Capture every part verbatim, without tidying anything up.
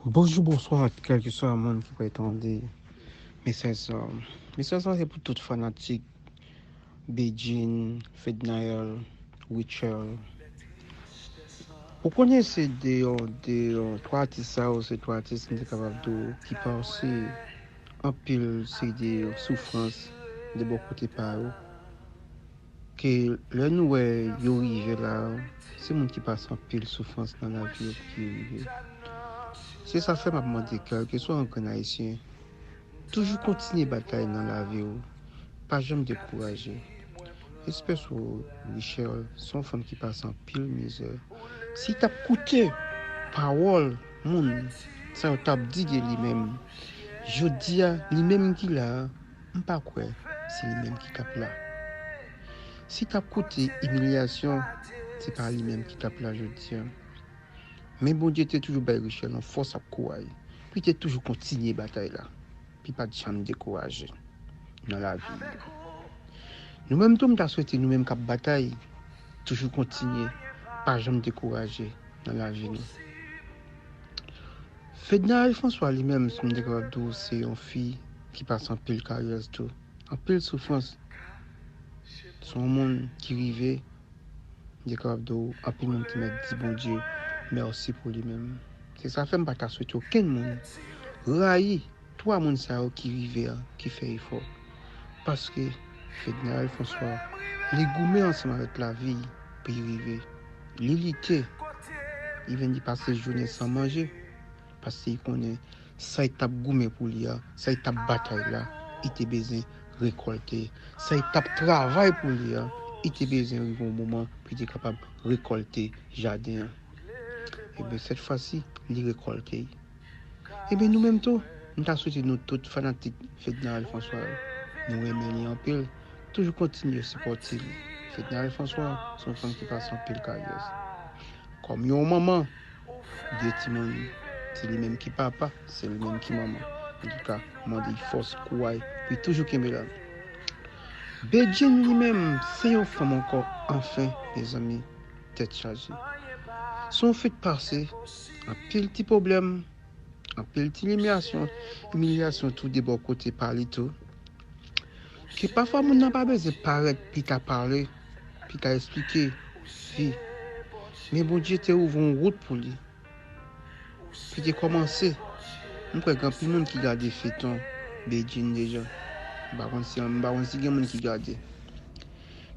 Bonjou, bonswa, kèlkeswa moun ki pral tande mesaj sa. Mesaj sa se pou tout fanatik Bedjine, Fednaelle, Rutshelle. Ou konnen se de, de twa atis sa yo, se twa atis m te kapab di w ki pase anpil seri de soufrans de bò kote pa yo. Ke lè nou wè yo rive la, se moun ki pase anpil soufrans nan lavi yo pou yo rive. Se sa fè m ap mande kèlkeswa yon grenn ayisyen, toujou kontinye batay nan lavi w. Pa janm dekouraje. Respè sou ou, Rutshelle, se yon fanm ki pase anpil mizè. Si t ap koute pawòl moun sa yo t ap di de li menm, jodi a, li menm ki la a, m pa kwè se li menm ki t ap la. Si t ap koute imilyasyon, se pa li menm ki t ap la jodi a. Men Bondye te toujou bay Rutshelle yon fòs ak kouraj, pou li te toujou kontinye batay la, pou li pa t janm dekouraje nan lavi li. Nou menm tou, m ta swete nou menm k ap batay, toujou kontinye, pa janm dekouraje nan lavi nou. Fednaelle François li menm, si m te kapab di w, se yon fi ki pase anpil karyès tou, anpil soufrans. Se yon moun ki rive, m te kapab di w, anpil moun ki mèt di Bondye mèsi pou li menm. Se sa fè m pa ta swete okenn moun rayi twa moun sa yo ki rive a, ki fè efò. Paske Fednaelle François, li goumen ansanm avèk lavi pou li rive. Li lite, li vin li pase jounen san manje, paske li konnen sa li t ap goumen pou li a, sa li t ap batay la, li te bezwen rekòlte. Sa li t ap travay pou li a, li te bezwen rive yon moman pou li te kapab rekòlte jaden an. Ebyen, sèt fwa si, li rekòlte. Ebyen, nou menm tou, m ta swete nou tout fanatik Fednaelle François yo, nou renmen li anpil, toujou kontinye sipòte li. Fednaelle François se yon fanm ki pase anpil karyès. Kòm yon manman, de timoun, se li menm ki papa, se li menm ki manman. Antouka, mande l fòs, kouraj, pou li toujou kenbe la. Bedjine li menm, se yon fanm ankò, anfen, mezanmi, tèt chaje. Se yon fi k pase anpil ti pwoblèm, anpil ti imilyasyon, imilyasyon tou de bò kote pa li tou. Ke pafwa moun nan pa bezwen parèt pou li ta pale, pou li ta eksplike vi. Men Bondye te ouvri yon wout pou li. Pou li te kòmanse. M kwè gen anpil moun ki gade feyton Bedjine deja. M pa konn si, m pa konn si gen moun ki gade.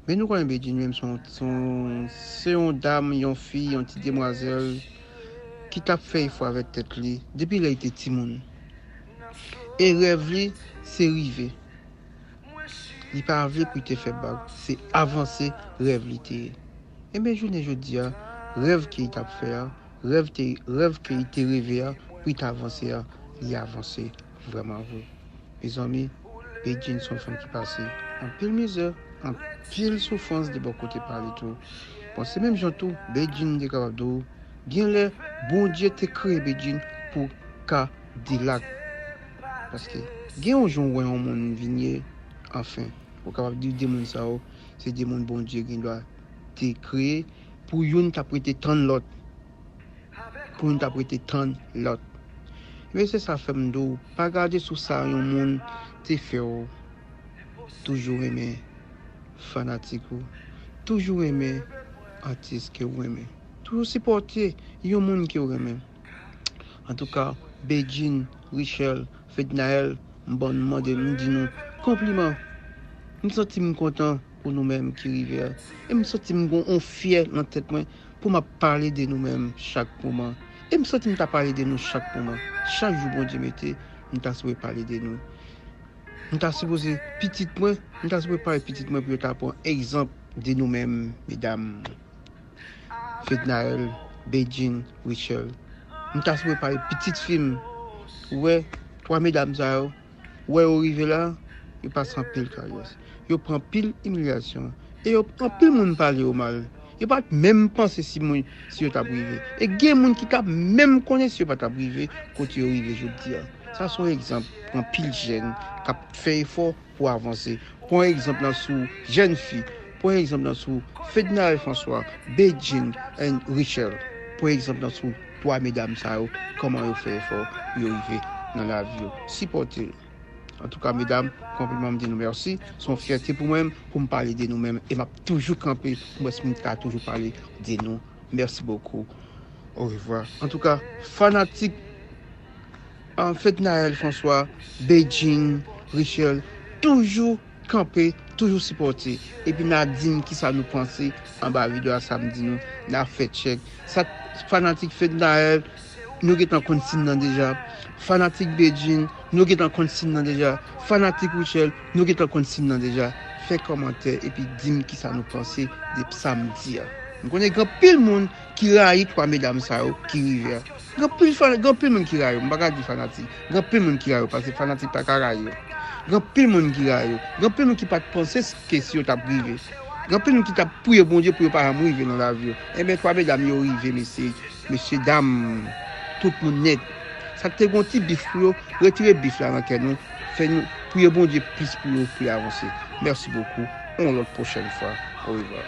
Men nou konnen Bedjine menm se yon, se yon, se yon dam, yon fi, yon ti demwazèl ki t ap fè efò avèk tèt li depi lè li te timoun. E rèv li, se rive. Li pa vle pou li te fè bak, se avanse rèv li te ye. Ebyen, jounen jodi a, rèv ke li t ap fè a, rèv te, rèv ke li te reve a, pou li t avanse a, li avanse vrèman vre. Mezanmi, Bedjine se yon fanm ki pase anpil mizè, anpil soufrans de bò kote pa li tou. Bon, se menm jan tou, Bedjine te kapab di w, gen lè Bondye te kreye Bedjine pou ka dilak. Paske gen yon jan w wè yon moun vin ye, anfen, ou kapab di de moun sa yo, se de moun Bondye gen dwa te kreye pou youn t ap rete tann lòt. Pou youn t ap rete tann lòt. Men se sa fè m di w, pa gade sou sa yon moun te fè w. Toujou renmen fanatik ou. Toujou renmen atis ke w renmen. Toujou sipòte yon moun ke w renmen. Antouka, Bedjine, Rutshelle, Fednaelle, m ban, m mande, m di nou konpliman. M santi m kontan pou nou menm ki rive a. E m santi m gon on fyè nan tèt mwen pou m ap pale de nou menm chak moman. E m santi m ta pale de nou chak moman. Chak jou Bondye mete, m ta sipoze pale de nou. M ta sipoze pitit mwen, m ta sipoze pale pitit mwen pou yo ta pran egzanp de nou menm, medam. Fednaelle, Bedjine, Rutshelle. M ta sipoze pale pitit fi m. Ou wè, twa medam sa yo, ou wè yo rive la, yo pase anpil karyès. Yo pran anpil imilyasyon. E yo, anpil moun pale yo mal. Yo pa t menm panse si moun, si yo t ap rive. E gen moun ki t ap menm konnen si yo pa t ap rive kote yo rive jodi a. Sa se yon egzanp pou anpil jèn k ap fè efò pou avanse. Pran egzanp nan sou jèn fi. Pran egzanp nan sou Fednaelle François, Bedjine and Rutshelle. Pran egzanp nan sou twa medam sa yo, kòman yo fè efò pou yo rive nan lavi yo. Sipòte yo. Antouka, medam, konpliman, m di nou mèsi. Se yon fyète pou mwen, pou m pale de nou menm. E m ap toujou kanpe pou mwen, si m ka toujou pale de nou. Mèsi bokou. Orevwa. Antouka, fanatik, um, Fednaelle François, Bedjine, Richelle, toujou kanpe, toujou sipòte. Epi n a di m kisa nou panse anba videyo a, sa m di nou, n a fè tchèk. Sa fanatik Fednaelle, nou gentan konn sin nan deja. Fanatik Bedjine, nou gentan konn sin nan deja. Fanatik Richelle, nou gentan konn sin nan deja. Fè kòmantè epi di m kisa nou panse de sa m di a. M konnen gen anpil moun ki rayi twa medam sa yo ki rive a. Gen anpil fan, gen anpil moun ki rayi yo, m pa ka di fanatik. Gen anpil moun ki rayi yo, paske fanatik pa ka rayi yo. Gen anpil moun ki rayi yo. Gen anpil moun ki pa t panse ke si yo t ap rive. Gen anpil moun ki t ap priye Bondye pou yo pa janm rive nan lavi yo. Enben, twa medam yo rive, mesye, mesye dam, tout moun nèt. Sa k te gon ti bif pou yo, retire bif la nan kè nou. Fè nou priye Bondye plis pou yo, pou yo avanse. Mèsi bokou. On lòt pwochèn fwa. Orevwa.